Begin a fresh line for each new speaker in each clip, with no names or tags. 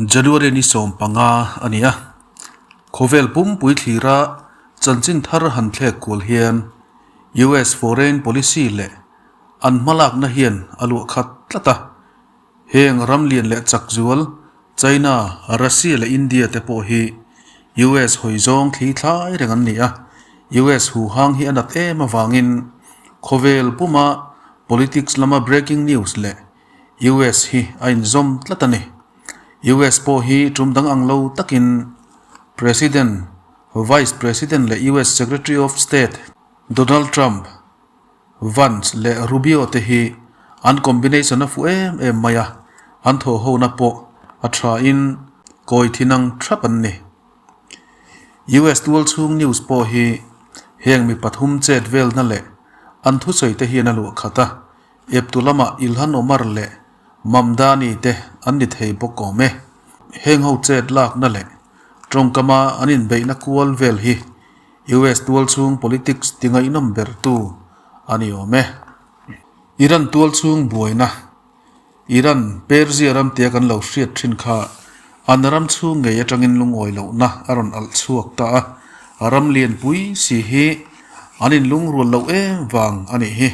January ni 15 a ni a, khawvel pumpui thlira chanchin thar han thlek kual hian US foreign policy leh an hmalakna hian a luah khat tlat a. Heng ram lian leh chak zual China, Russia leh India te pawh hi US hawi zawng thli thlai reng an ni a, US huhang hi a nat em avangin khawvel puma politics lama breaking news leh US hi a inzawm tlat a ni. US pawh hi tum dang ang lo takin President, Vice President leh US Secretary of State Donald Trump, Vance leh Rubio te hi an combination a fuh em em mai a, an thawhhona pawh a thain kawi thinang thap an ni. US tualchhung news pawh hi heng mi pathum chet velna leh an thusawi te hian a luah khat a, eptu lamah Ilhan Omar leh Mamdani te an ni thei bawk awm e. Heng ho chet lakna leh tawngkama an inbeihna kual vel hi US tualchhung politics ti ngaihnawm bertu a ni awm e. Iran tualchhung buaina, Iran, Persia ram tia kan lo hriat thin kha an ram chhung ngei atangin lungawi lohna a rawn alh chhuak ta a, a ram lianpui si hi an inlungrual loh em vang a nih hi.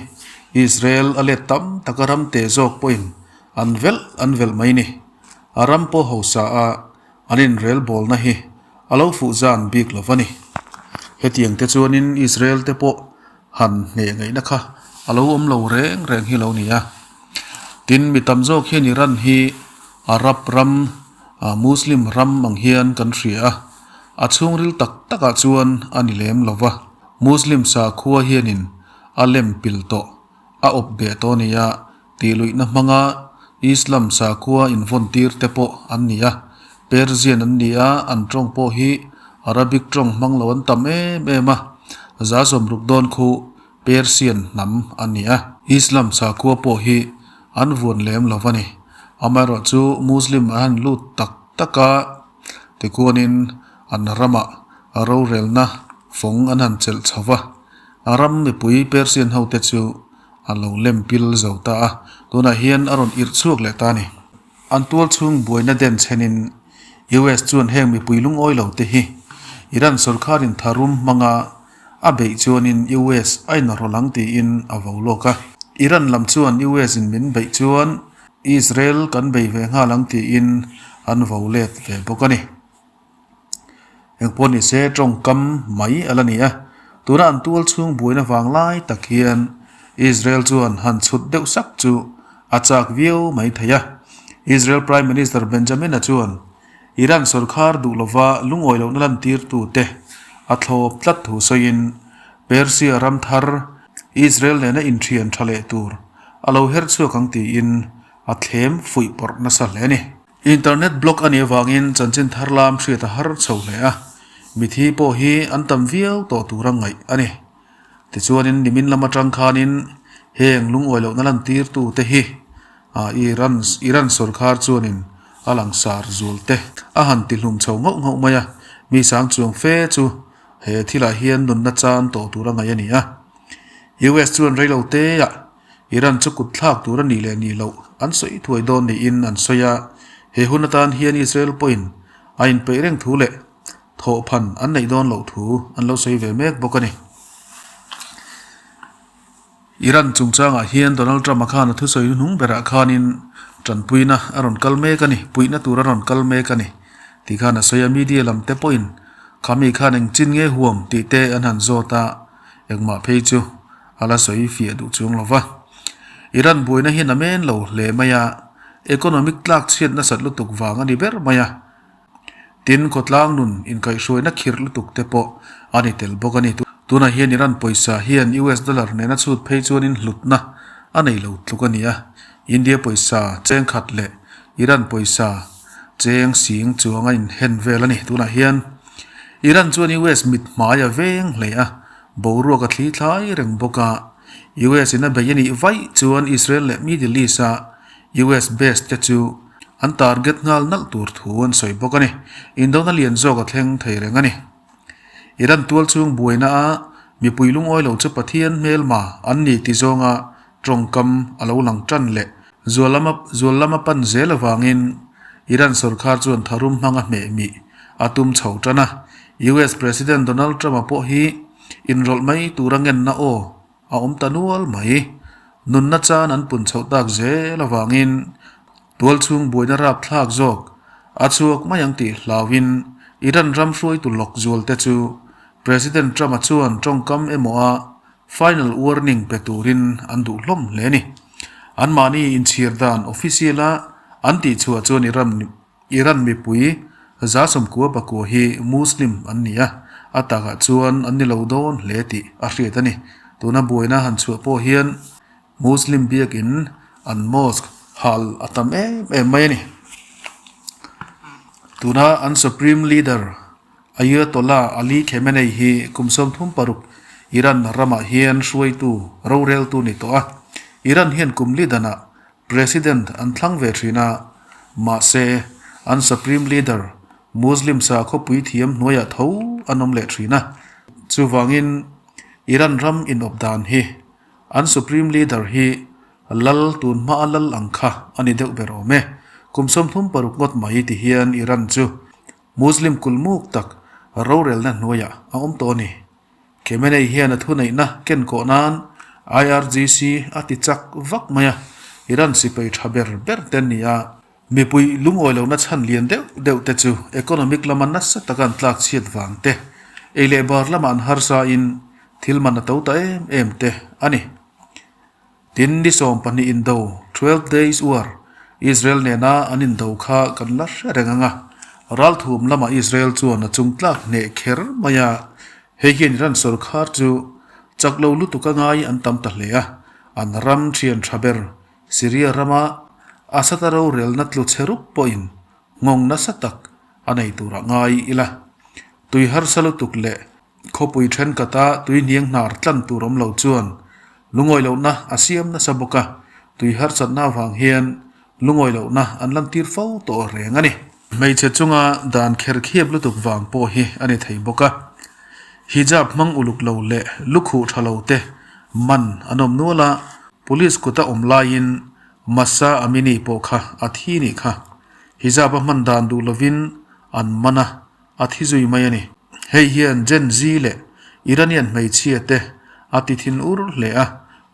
Israel a let tam taka ram te zawk pawhin an velh an velh mai ni. A ram pawh hausa a An inrelbawlna hi a lo fuh zan bik lo va ni. Hetiang te chuanin Israel te pawh han hneh ngaihna kha a lo awm lo reng reng hi lo ni a. Tin, mi tam zawk hian Iran hi Arab ram, Muslim ram ang hian kan hria a, a chhungril tak takah chuan a ni lem lo va. Muslim sakhua hianin a lem pil tawh, a awp beh tawh a ni a. Tihluihna hmanga Islam sakhua invawntir te pawh an ni a, Persian an ni a, an tawng pawh hi Arabic tawng hmang lo an tam em em a, 60 dawn khu Persian hnam an ni a. Islam sakhua pawh hi an vuan lem lo a ni. Amaherawhchu Muslim an han lut tak tak a, tikuanin an ramah rorelna fawng an han chelh chho va, a ram mipui Persian hote chu A lo lem pil zo ta a, tunah hian a rawn irh chhuak leh ta a ni. An tual chhung buaina den chhenin US chuan heng mipui lungawi lo te hi Iran sorkharin tharum hmanga a beih chuanin US a inrawlh ang tiin a vo lawk a. Iran lam chuan US in min beih chuan Israel kan bei ve nghal ang tiin an vo let ve bawk a ni. Engpawh ni se tawngkam mai a la ni a, tuna an tual chhung buaina vang lai tak hian Israel chuan han chhut deuh sak chu a chak viau mai thei a. Israel Prime Minister Benjamin-a chuan Iran sorkar duh lova lungawi lohna lantirtute a thlawp tlat thu sawiin Persia ram thar Israel nena inthian tha leh tur a lo her chhuak ang tiin a thlem fuih pawrh nasa hle a ni. Internet block a nih avangin chanchin thar lam hriat a har chho hle a, mithi pawh hi an tam viau tawh tura ngaih a ni. Tichuanin nimin lam atang khanin heng lungawi lohna lantirtute hi Iran Iran sorkar chuanin a langsar zul te a han tihlum chho nghauh nghauh mai a, mi sang chuang fe chu he thilah hian nunna chan tawh tura ngaih a ni a. US chuan reiloteah Iran chu kut thlak tur a nih leh nih loh an sawi thuai dawn niin an sawi a, he hun atan hian Israel pawhin a inpeih reng thu leh thawhphan an neih dawn loh thu an lo sawi ve mek bawk a ni. Iran chungchangah hian Donald Trump-a khan a thusawi hnuhnung berah khanin tanpuina a rawn kal mek a ni, puihna tur a rawn kal mek a ni tih khan a sawi a, media lam te pawhin khami khan engchin nge huam tih te an han zawt a, engmah phei chu A la sawi fiah duh chuang lo va. Iran buaina hian a men lo hle mai a, economic tlak chhiat nasat lutuk vang a ni ber mai a. Tin, khawtlang nun inkaihhruaina khirh lutuk te pawh a ni tel bawk a ni. Tunah hian Iran pawisa hian US dollar nena chhut phei chuanin hlutna a nei lo tluk a ni a. India pawisa cheng khat leh Iran pawisa cheng sing chuang a inhen vel a ni. Tunah hian Iran chuan US mit hmai a veng hle a, Boruak a thli thlai reng bawk a, US in a bei a nih vaih chuan Israel leh Middle East a US base te chu an target nghal nalh tur thu an sawi bawk a ni. Indona lian zawk a thleng thei reng a ni. Iran tual chung buaina a mipui lungawi lo chu Pathian hmelma an ni ti zawnga tawngkam a lo lang tan leh zual lama zual lama pan zel avangin Iran sorkar chuan tharum hmanga hmeh mih a tum chho tan a. US President Donald Trump-a pawh hi inrawlh mai tura ngenna aw a awm ta nual mai. Nunna chan an pun chhoh tak zel avangin tualchhung buaina rapthlak zawk a chhuak mai ang tih hlauhin Iran ram hruaitu lawk zualte chu President Trump-a chuan tawngkam emaw a final warning pe turin an duh hlawm hle a ni. Anmahni inchhir dan official-a an tihchhuah chuan Iran Iran mipui 90 pakua hi Muslim an ni a, a takah chuan an ni lo dawn hle tih a hriat a ni. Tuna buaina han chhuah pawh hian Muslim biakin an mosque hal a tam em em mai a ni. Tuna an Supreme Leader Ayatollah Ali Khamenei hi kum 36 Iran ramah hian hruaitu roreltu ni tawh a, Iran hian kum li danah President an thlang ve thin a, mahse an Supreme Leader Muslim sakhawpui thiam hnuaiah tho an awm leh thin a. Chuvangin Iran ram inawp dan hi an Supreme Leader hi lal tun hmaa lal ang kha a ni deuh ber awm e. Kum 36 ngawt mai ti hian Iran chu Muslim kulmuk tak rorelna hnuaiah a awm tawh a ni. Khamenei hian a thuneihna ken kawh nan IRGC a ti chak vak mai a, Iran sipai tha ber ber te an ni a. Mipui lungawi lohna chhan lian deuh deuh te chu economic lama nasa taka an tlak chhiat vang te, ei leh bar lama an harsa in thil man a to ta em em te a ni. Tin, ni 12 indo, 12 days war, Israel nena an indo kha kan la hre reng ang a, ralthum lamah Israel chuan a chung tlak hneh kher mai a, hei hian Iran sorkar chu chak lo lutuk a ngai an tam ta hle a, an ram thian tha ber Syria rama Assad-a rorelna tlu chhe rup pawhin nghawng nasa tak a nei turah ngai ila. Tui harsa lutuk leh Khawpui thenkata tui hniang hnar tlan tur awm lo chuan lungawi lohna a siam nasa bawk a, tui harsatna avang hian lungawi lohna an lantir fo tawh reng a ni. Hmeichhe chunga dan kher khiap lutuk vang pawh hi a ni thei bawk a, hijab hmang uluk lo leh lukhuh tha lo te man an awm nual a, police kuta awm laiin Mahsa Amini pawh kha a thi nih kha. Hijab a hman dan duh lovin an man a, A thi zui mai a ni. Hei hian Gen Z leh Iranian hmeichhia te a ti thin ur hle a,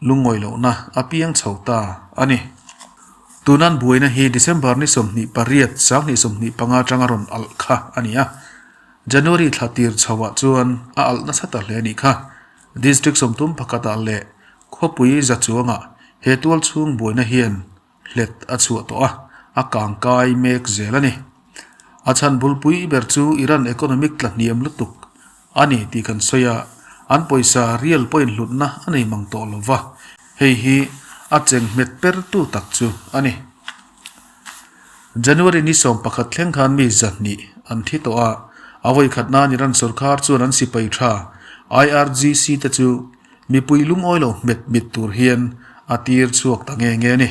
lungawi lohna a piang chho ta a ni. Tunan buaina hi December ni 28, 2025 atanga rawn alh kha a ni a. January thla tir chhoah chuan a alh nasa ta hle a nih kha. District 31 ah leh khawpui za chuangah he tual chhung buaina hian hlet a chhuah tawh a, a kangkai mek zel a ni. A chhan bulpui ber chu Iran economic tla hniam lutuk a ni tih kan sawi a, an pawisa rial pawhin hlutna a nei mang tawh lo va, hei hi a cheng hmet pertu tak chu a ni. January ni 11 thleng khan mi 200 an thi tawh a, a vawikhat nan Iran sorkar chuan an sipai tha IRGC te chu Mipui lungawi lo hmet mit tur hian a tir chhuak ta nge nge a ni.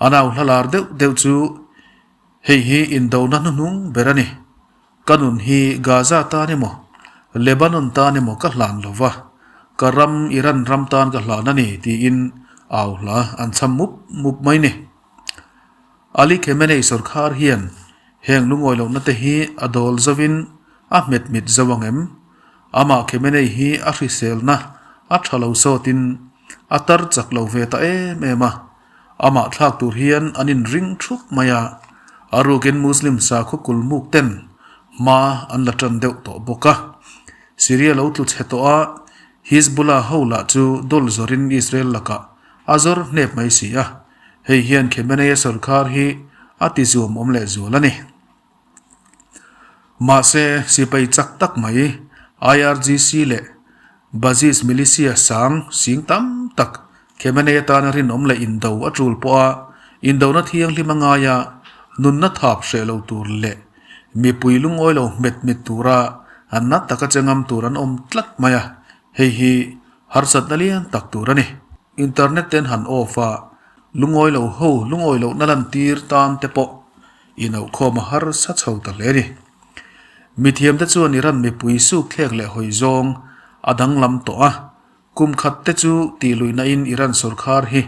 A nau hla lar deuh deuh chu hei hi indona hnuhnung ber a ni. Ka nun hi Gaza tan emaw, Lebanon tan emaw ka hlan lo va, ka ram Iran ram tan ka hlan a ni tiin au hla an chham mup mup mai ni. Ali Khamenei sorkar hian heng lungawi lohna te hi a dawl zovin a hmet mit zo ang em? Amah Khamenei hi a hriselna a tha lo sawtin a tar chak lo ve ta em em a, amah thlak tur hian an inring thup mai a, a rukin Muslim sakhaw kulmuk ten hma an la tan deuh tawh bawk a. Syria lo tlu chhe tawh a, Hizbullah ho lah chu dawl zawrin Israel lakah a zawr hnep mai si a, Hei hian Khamenei-a sorkar hi a ti zuam awm leh zual a ni. Mahse, sipai chak tak mai IRGC leh Basij militia sang sing tam tak Khamenei atana rinawm leh indo a tul pawha indona thianghlim a ngai a, nunna thap hreh lo tur leh mipui lungawi lo hmet mit tura na taka che ngam tur an awm tlat mai a, hei hi harsatna lian tak tur a ni. Internet ten han off a, lungawi lo ho lungawi lohna lantir tan te pawh inauhkhawm a harsa chho ta hle a ni. Mithiam te chuan Iran mipui suk thlek leh hawi zawng a danglam tawh a, kum khat te chu tih luihna in Iran sorkar hi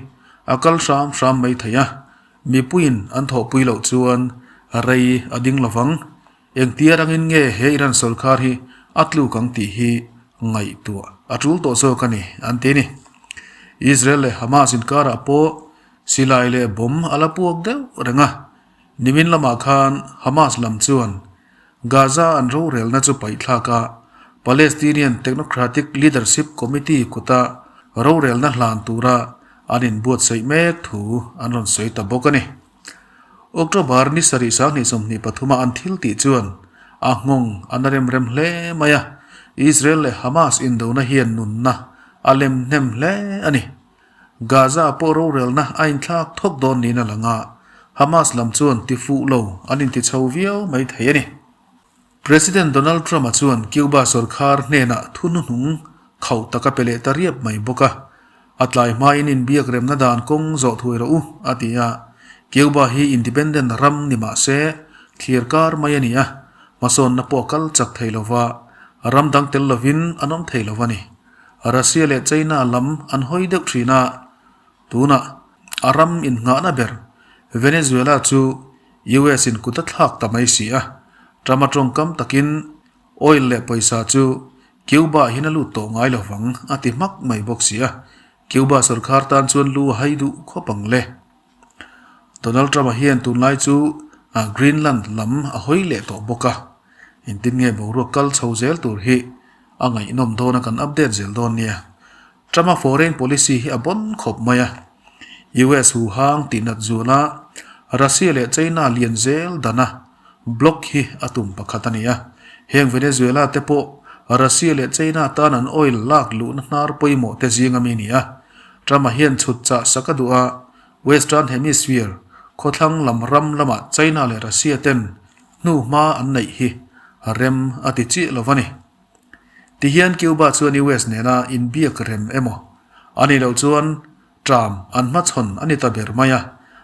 a kal hram hram mai thei a, mipuiin an thawhpui loh chuan Rei a ding lovang. Engtia rangin nge he Iran sorkar hi a tluk ang tih hi ngaihtuah a tul tawh zawk a ni, an ti a ni. Israel leh Hamas inkarah pawh silai leh bomb a la puak deuh reng a. Nimin lamah khan Hamas lam chuan Gaza an rorelna chu paihthlak a, Palestinian Technocratic Leadership Committee kuta rorelna hlan tura an inbuatsaih mek thu an rawn sawi ta bawk a ni. October ni sarih 2023 a an thil tih chuan a nghawng a na rem rem hle mai a, Israel leh Hamas indona hian nunna a lem hnem hle a ni. Gaza pawh rorelna a inthlak thawk dawn niin a lang a, Hamas lam chuan ti fuh lo an inti chho viau mai thei a ni. President Donald Trump-a chuan Cuba sorkar hnenah thu hnuhnung khauh tak a pe leh ta riap mai bawk a. A tlai hmain inbiak remna dan kawng zawh thuai rawh u, a ti a. Cuba hi independent ram ni mah se, thlir kar mai a ni a, hmasawnna pawh a kal chak thei lo va, ram dang tel lovin an awm thei lo a ni. Russia leh China lam an hawi deuh thin a, tunah a ram innghahna ber Venezuela chu US in kut a thlak ta mai si a, Trump a tawngkam takin oil leh pawisa chu Cuba ah hian a lut tawh ngai lo vang a ti hmak mai bawk si a, Cuba sorkar tan chuan lu a hai duh khawp ang le. Donald Trump a hian tunlai chu Greenland lam a hawi leh tawh bawk a, engtin nge boruak kal chho zel tur hi a ngaihnawm dawn a kan update zel dawn nia. Trump-a foreign policy hi a bon khawp mai a. US huhang tihnat zuala Russia leh China lian zel dana bloc hi a tum pakhat a ni a. Heng Venezuela te pawh Russia leh China tan an oil lak luhna hnar pawimawh te zing a mi ni a. Trump-a hian chhut chah sak a duh a, Western Hemisphere khawthlang lam ram lamah China leh Russia ten hnuhma an neih hi rem a ti chiah lo va ni. Tihian Cuba chuan US nena inbiak rem emaw a nih loh chuan Trump an hmachhawn a ni ta ber mai a,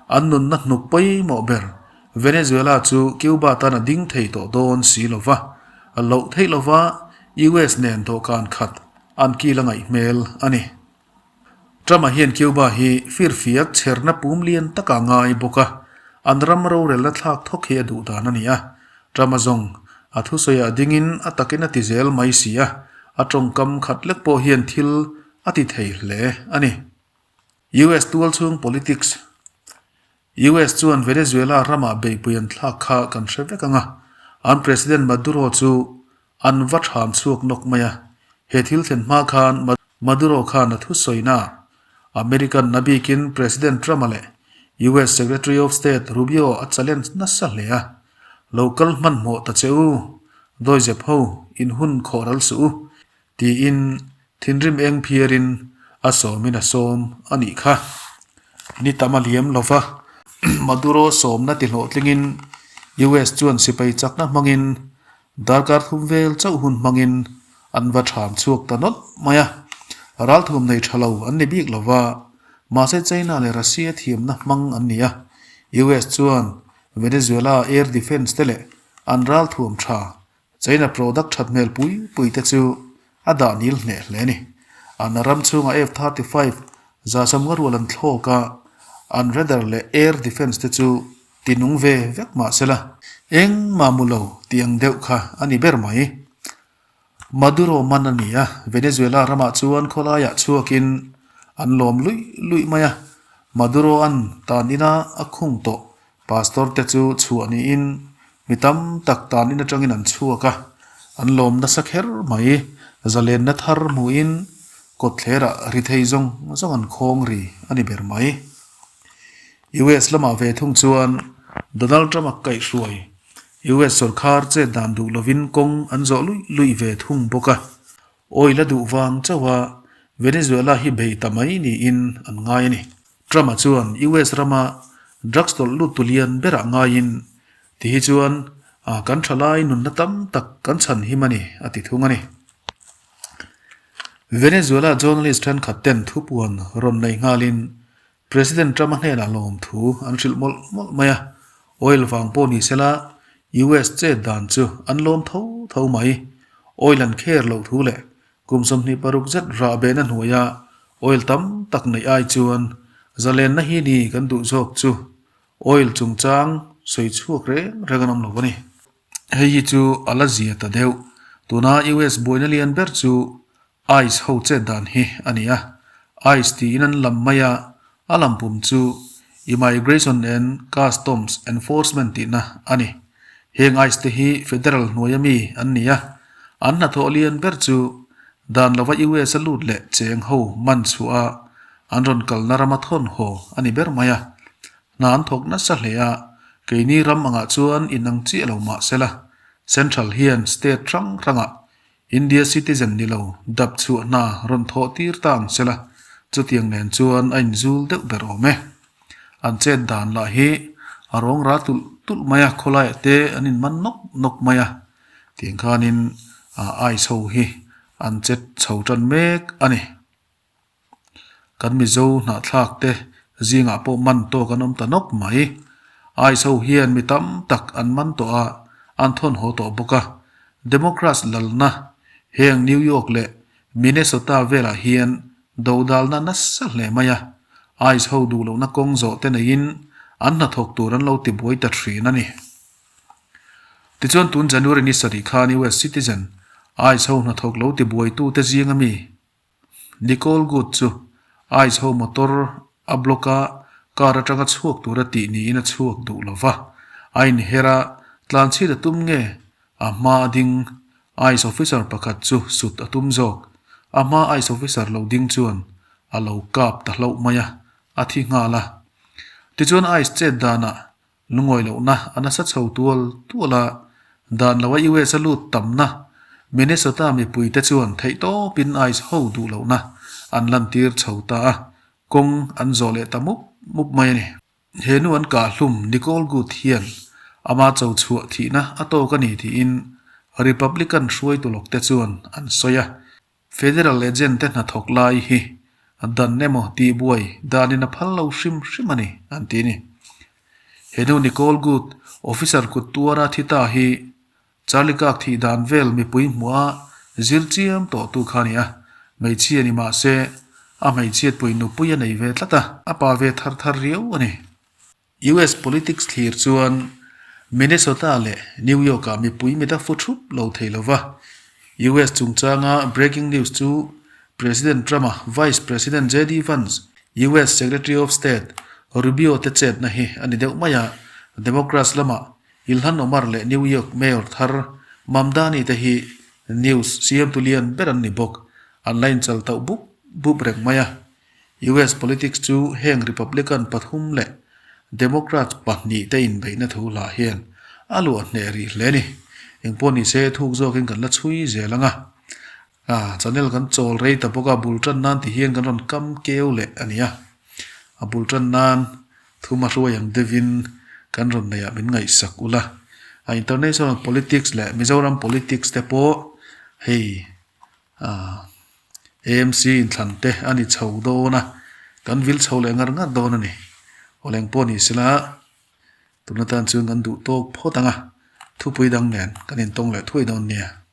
an nunna hnuk pawimawh ber Venezuela chu Cuba tan a ding thei tawh dawn si lo va, loh theih lova US nen dawhkan khat an kil a ngaih hmel a ni. Trump-a hian Cuba hi firfiak chherna pum lian taka ngai bawk a, an ram rorelna thlak thawk hi a duh dan a ni a. Trump-a zawng a thusawiah dingin a takin a ti zel mai si a, a tawngkam khat lek pawh hian thil a ti thei hle a ni. US tualchhung politics US chuan Venezuela ramah beihpui an thlak kha kan hre vek ang a, an President Maduro chu An va ṭham chhuak nawk mai a, he thil thlen hma khan Maduro khan a thusawina American na bikin President Trump-a leh US Secretary of State Rubio a challenge nasa hle a, Lo kal hmanhmawh ta che u, dawizep ho, in hun khawh ral suh u, tiin thinrim eng phiarin a sawmin a sawm a nih kha. Ni tam a liam lo va, Maduro sawmna ti hlawhtlingin US chuan sipai chakna hmangin Darkar thum vel chauh hun hmangin an va ṭham chhuak ta nawlh mai a, ralthum nei ṭha lo an ni bik lo va, mahse China leh Russia thiamna hmang an ni a, US chuan Venezuela air defence te leh an ralthuam ṭha China product ṭhat hmel pui pui te chu a dah nil hneh hle a ni. An ram chhungah F-35 zahsam nga rual an thlawk a, an radar leh air defence te chu Ti nung ve vek mah sela, engmah mu lo tih ang deuh kha a ni ber mai. Maduro man a ni a, Venezuela ramah chuan khawlaiah chhuakin an lawm luih luih mai a. Maduro-a'n tan ina a khung tawh pastor te chu chhuah niin mi tam tak tan in atangin an chhuak a, an lawm nasa kher mai. Zalenna thar hmuhin kawtthlerah ri thei zawng zawng an khawng ri a ni ber mai. US lamah ve thung chuan Donald Trump a kaihhruai US sorkar chet dan duh lovin kawng an zawh luih luih ve thung bawk a. Oil a duh vang chauh a Venezuela hi bei ta mai niin an ngai a ni. Trump-a chuan US rama drugs tawlh lut tu lian berah ngaiin ti hi chuan kan thalai nunna tam tak kan chhan him a ni a ti thung a ni. Venezuela journalist thenkhat ten thupuan rawn nei nghalin President Trump-a hnenah lawmthu an hrilh mawlh mawlh mai a, oil vang pawh ni sela US chet dan chu an lawm tho tho mai. Oil an kher loh thu leh kum 26 zet rah behna hnuaia oil tam tak neih ai chuan zalenna hi ni kan duh zawk chu oil chungchang. sawi chhuak reng reng an awm lo a ni. Hei hi chu a la zia ta deuh. Tuna US buaina lian ber chu Ice ho chet dan hi a ni a. Ice tiin an lam mai a, a lam pum chu Immigration and Customs Enforcement tihna a ni. Heng ice te hi federal hnuaia mi an ni a, an hnathawh lian ber chu dan lova US a lut leh cheng ho man chhuah a, an rawn kalna rama thawn haw a ni ber mai a. Hna an thawk nasa hle a, keini ram angah chuan inang chiah lo mah sela, Central hian state hrang hrangah India citizen ni lo dap chhuah hna rawn thawh tir ta ang sela, chutiang nen chuan a inzul deuh ber awm e. An chet dan lah hi a rawng ra tulh tulh mai a, khawlaiah te an inman nawk nawk mai a, tiang khanin ice ho hi an chet chho tan mek a ni. Kan Mizo hnahthlak te zingah pawh man tawk an awm ta nawk mai. Ice ho hian mi tam tak an man tawh a, an thawn haw tawh bawk a. Democrats lalna heng New York leh Minnesota velah hian dodalna nasa hle mai a. Ice ho duh lohna kawng zawh te neiin an hnathawk tur an lo tibuai ta thin a ni. Tichuan tun January ni sarih khan US citizen ice ho hnathawk lo tibuaitute zinga mi Nicole Good chu Ice ho motor a block a, car atanga chhuak tura tih niin a chhuak duh lo va. A inher a, tlanchhit a tum nge? A hma a ding Ice officer pakhat chu sut a tum zawk. A hma Ice officer lo ding chuan a lo kap ta hlauh mai a, a thi nghal a. Tichuan Ice chet danah Lungawi lohna a nasa chho tual tual a, dan loa US a lut tamna Minnesota mipuite chuan theihtawpin ice ho duh lohna an lantir chho ta a, kawng an zawh leh ta mup mup mai a ni. He nu an kah hlum Nicole Good hian ama cho chhuah thihna a tawk a ni tiin Republican hruaitu lawkte chuan an sawi a. Federal agent te hnathawk lai hi dan emaw tihbuai danin a phal lo hrim hrim a ni, an ti a ni. He nu Nicole Good, officer kut tuara thi ta hi Charlie Kirk thih dan vel mipui hmuh a zir chiam tawh tu kha a ni a, hmeichhia ni mah se a hmeichhiatpui nupui a nei ve tlat a, a pa ve thar thar riau a ni. US politics thlir chuan Minnesota leh New York-ah mipui mit a fu thup lo thei lo va. US chungchanga breaking news chu President Trump-a Vice President JD Vance, US Secretary of State Rubio te chetna hi a ni deuh mai a. Democrats lamah Ilhan Omar leh New York Mayor thar Mamdani te hi news siamtu lian ber an ni bawk. An la inchal tauh bup bup reng mai a. US politics chu heng Republican pathum leh Democrats pahnih te inbeihna thu hlah hian a luah hneh rih hle ni. Engpawh ni se thuk zawkin kan la chhui zel ang a. A channel kan chawl rei ta bawk a, bul tan nan ti hian kan rawn kam keu leh a ni a. A bul tan nan thuma hruai ang deuhin kan rawn neih ah min ngaihsak ula. A international politics leh Mizoram politics te pawh hei AMC inthlan te a ni chho dawn a, kan vil chho leh ngar ngar dawn a ni. Awleng pawh ni sela tun atan chuan kan duh tawk phawt ang a, thupui dang nen kan intawng leh thuai dawn nia.